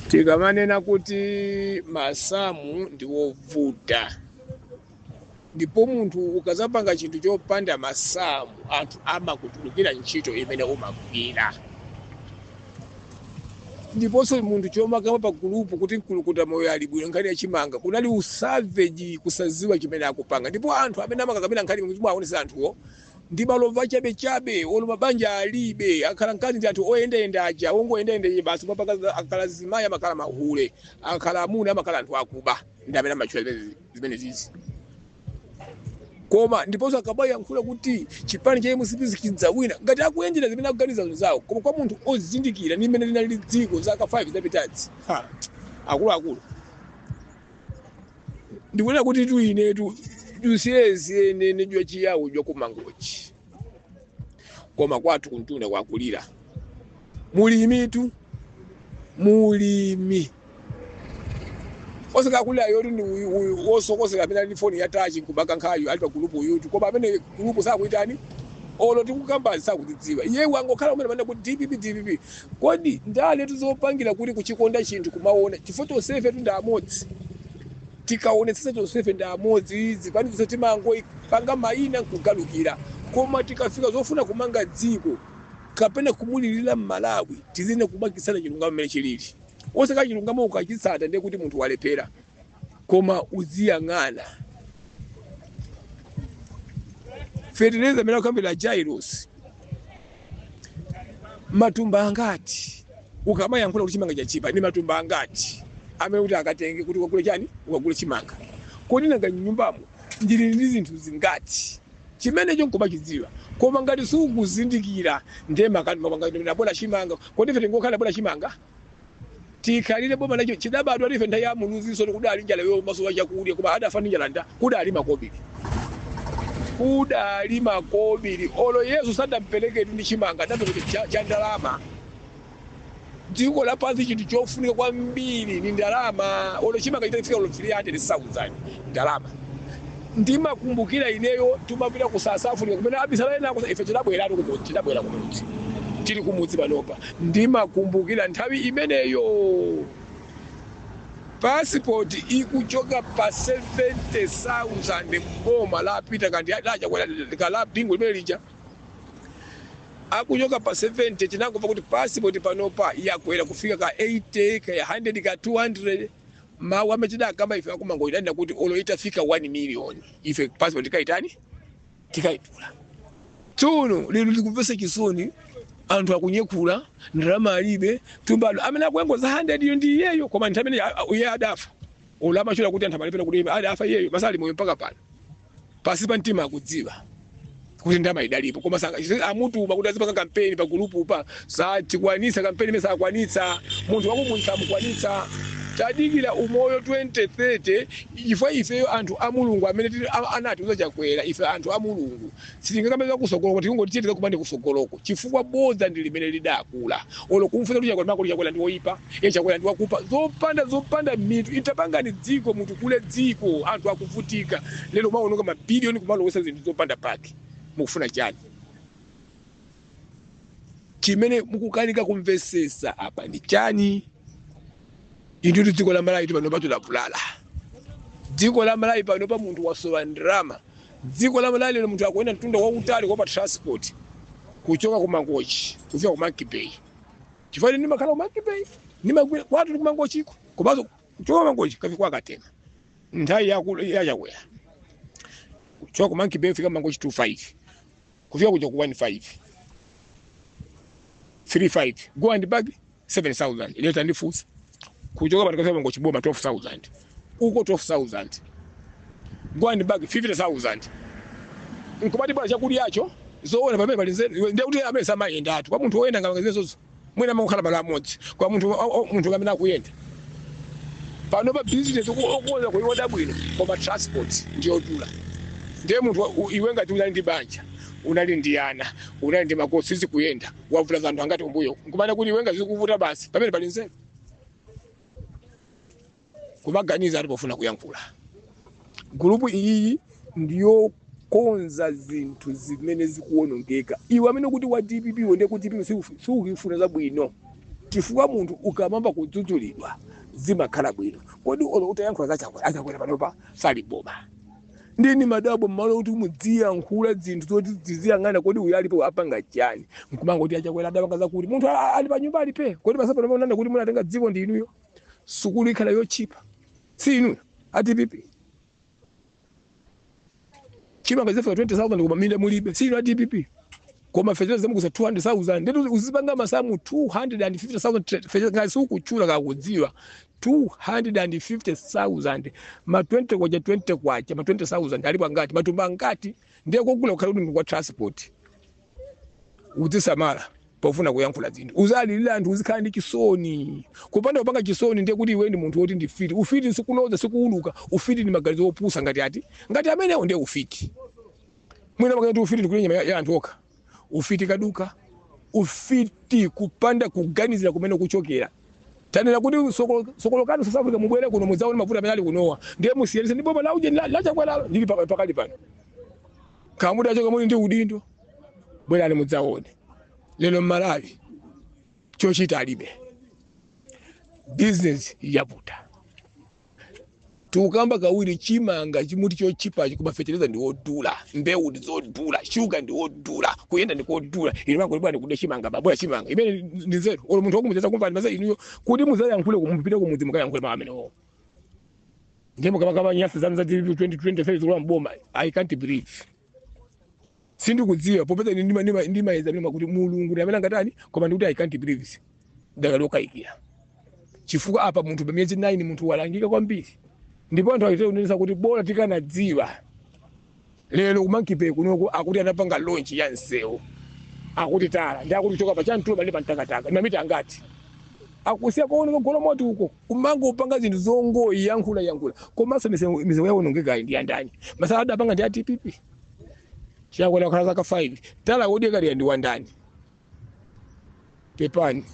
Tikamanena kuti masamu ndi wovuta, ndipo munthu ukazapanga chinthu chopanda masamu, anthu amakutulukira ntchito imene umagwira. Ndiponso munthu chomakamba pa gulupu kuti Mkulukuta Moyo ali bwino, nkhani yachimanga kunali usavage, kusaziwa chimene akupanga. Ndipo anthu amene amakakamira nkhani kuti mwaonesa anthuwo ndi malova chabechabe, olo mabanja alibe, akhala mkazi ndi anthu oyendayenda aja, ongoyendayenda basi. Mapaka akhala zimayi amakhala mahule, akhala amuna amakhala anthu akuba, ndi amene amatchula zimene zizi. Koma ndiponso akabayankhula kuti chipani cha MCP sichidzawina, ngati akuyendera zimene akuganiza zawo. Koma kwa munthu ozindikira ndi imene linali dziko zaka 5 zapitazi, ha, akuluakulu, ndikunena kuti tuinetu tusiyesiyene jwa chiyawo jwa kumangochi, koma kwathu kuntunda kwakulira mulimi tu, mulimi osakakulira yoti ndi uyu wosokosera amene ali ndi foni ya touch nkubaka nkhayo ali pa gulupu uyutu. Koma amene gulupu sakuitani, olo tikukambazi sakudzidziwa, iye wangokhala umene amene kuti DPP, DPP. Kodi ndale tizopangira kuti kuchikonda chinthu kumaona chifukwa tonsefe tu ndi amodzi? Tikaonetsetsa, tonsefe ndi amodzi. Zipani zonse timangopanga mayina nkugalukira, koma tikafika zofuna kumanga dziko kapena kumulirira Mmalawi, tizine kumakisana chilungamo mmene chilili. Osaka chilungamo ukachitsata ndiye kuti munthu walephera, koma uziyang'ana fetereza amene akukambira Jairos, matumba angati? Ukamayankhula kuti chimanga chachipa, ndi matumba angati amene kuti akatenge kuti ukagule chani, ukagule chimanga? Kodi nanga nyumbamo ndili ndi zinthu zingati? Chimenecho nkumachidziwa. Koma ngati sukuzindikira, ndiye makanabola chimanga. Kodi ife tingokhala bola chimanga tikhalire boma lacho chidabadwa life nthawi ya Muluzinso kudali njala yomasowa chakudya, koma adafa ndi njala nda? Kudali makobiri, kudali makobiri. Olo Yesu sadampereketu ndi chimanga, adapereke cha ndalama. Dziko lapansi chinthu chofunika kwambiri ni ndalama. Olo chimanga chitafika olo 300,000, ndalama. Ndimakumbukira ineyo tumapita ku South Africa kumene abisala enako, ife tidabweratu kumudzi, tidabwera kumudzi, tili kumudzi panopa. Ndimakumbukira nthawi imeneyo passport ikuchoka pa 70,000 mboma lapita kandi lachakwera la Bingu limene lija, akuchoka pa 70. Tinangomva kuti passport panopa yakwera kufika ka 80, ka 100, ka 200. Mawu amene tidakamba ife akumangoitanira kuti olo itafika 1 million, ife passport tikaitani? Tikaitula. Tsono lero tikumvesa chisoni, anthu akunyekhula, ndalama alibe tumbalo. Amene akuyengoza 100 iyo ndi iyeyo, koma nthawi imene iye adafa, olo amachula kuti anthu amalipira kuti adafa iyeyo, masali moyo mpaka pano, pasi pa mtima akudziwa kuti ndalama idalipo. Koma amutuma kuti azipanga kampeni pa gulupu pa, satikwanitsa kampeni imene sakwanitsa munthu wakumudzi, samukwanitsa. Tadikira umoyo 2030, chifukwa ifeyo anthu a Mulungu amene anatiuza Chakwera, ife anthu a Mulungu sitingakameza kusogoloko, tikungoti tiye tikakumane kusogoloko, chifukwa bodza ndi limene lidakula. Olo kumfuza kuti Chakwera makulu, Chakwera ndi woipa, iye Chakwera ndi wakupa, zopanda mitu. Itapangani dziko, mutukule dziko, anthu akuvutika. Lero maonoka mabiliyoni kumalowesa zinthu zopanda pake, mukufuna chani? Chimene mukukanika kumvesesa apa ndi chani? Intutu dziko la Malawi panopa tulavulala. Dziko la Malawi panopa munthu wasowa ndalama. Dziko la Malawi lero munthu akuyenda mtunda wautali kwa pa transport kuchoka ku Mangochi kufika ku Monkey Bay, chifukwa ine ndimakhala ku Monkey Bay, ndimagwira kwathu ndi ku Mangochiko, komanso kuchoka ku Mangochi kafika kwa Katema nthawi yachakwera, kuchoka ku Monkey Bay kufika Mangochi 25, kufika kuja ku 15, 35, go and back 7000. Ile tandifunsa kuchoka pano kafika Mangochi boma 12,000, uko 12,000, go and back 50,000. Nkumati bwana chakudyacho zoona pamene pali nzeru? Iwe ndiye kuti amene samayenda atu, kwa munthu woyenda ngazezozo mwina amakhala malo amodzi. Kwa munthu munthu amene akuyenda pano pa business okukonza kuiona bwino, koma transport ndiyodula. Ndiye munthu iwe ngati unali ndi banja, unali ndi ana, unali ndi makosi, sizikuyenda, wavula zanthu angati kumbuyo, nkumana kuti iwe ngati zikuvuta basi, pamene pali nzeru? Kumaganiza ati pofuna kuyankhula. Gulupu iyi ndiyokonza zinthu zimene zikuwonongeka. Iwe amene kuti wa DPP, ndiye kuti DPP siukufuna zabwino. Chifukwa munthu ukamamba kudzudzulidwa zimakhala bwino. Kodi olo utayankhula za Chakwera, achakwera panopa sali boma. Ndini madabo mmalo kuti mudziyankhula zinthu zoti ziziyang'ana, kodi uyu alipo apanga chani? Nkumangoti achakwera adapanga zakuti, munthu ali pa nyumba alipe. Kodi pasapano paonana kuti munatenga dziko ndi inuyo? Sukulu ikhala yochipa si inuyo a DPP? Chimanga zifika 20,000 koma minda mulibe, si inu a DPP? Koma fetereza zamukusa 200,000. Ndetu uzipanga masamu, 250,000 fetereza ngati sikuchula kakudziwa 250,000, ma 20 kwacha, 20 kwacha, ma 20,000 alipo angati? Matumba angati? Ndiye kokula kukhala kuti kwa transport. Uzisamala pofuna kuyankhula zinthu, uzalilira anthu, uzikhala ndi chisoni. Kupanda kupanga chisoni ndiye kuti iwe ndi munthu woti ndi fiti. Ufiti sikuloza, sikuuluka. Ufiti ndi maganizo opusa ngati ati ngati amenewo ndiye ufiti. Mwina makati ufiti ndikulya nyama ya anthu okha. Ufiti kaduka, ufiti kupanda kuganizira kumene kuchokera. Tanena kuti sokolokani South Africa, mubwere kuno mudzaone mavuto amene ali kunowa, ndiye musiyanise ndi boma lauje lachakwera lili pakali pano. Kamuti achoka muli ndi udindo, bwerani mudzaone. Lero Mmalawi chochita alibe, business yavuta. Tikukamba kawiri, chimanga chimuti chochipachi, koma fetereza ndi wodula, mbewu ndi zodula, shuga ndi wodula, kuyenda ndi kodula. Ine mango bwana kude chimanga, babwera chimanga imene ndi nzeru. Olo munthu wakumudzi kumva maze inuyo kuti muzayankhule, kumupite kumudzi mukayankhule mawu amenewo. Ndiye mukamakamba nyasi zanu za 2023 zikulowa mboma, I can't believe. Sindikudziwa popeza ine ndimayeza ndima kuti Mulungu ndi amene angatani, koma ndikuti I can't believe, ndakali okayikira, chifukwa apa munthu pa miyezi 9 munthu walangika kwambiri. Ndipo anthu achite kunenesa kuti bora tikanadziwa. Lero kumankipe kunoko akuti anapanga launch ya msewu, akuti tala, ndi akuti kuchoka pa Chantulo ndi pa Mtakataka mamita angati, akusiya kuoneka golomoti uko, kumango upanga zinthu zongoyankhula yankhula. Komanso misewu yawonongekayi ndi yandani? Masala adapanga ndi a DPP. Chakwera kukhala zaka 5, tala wodekaliya ndi wandani? Pepani.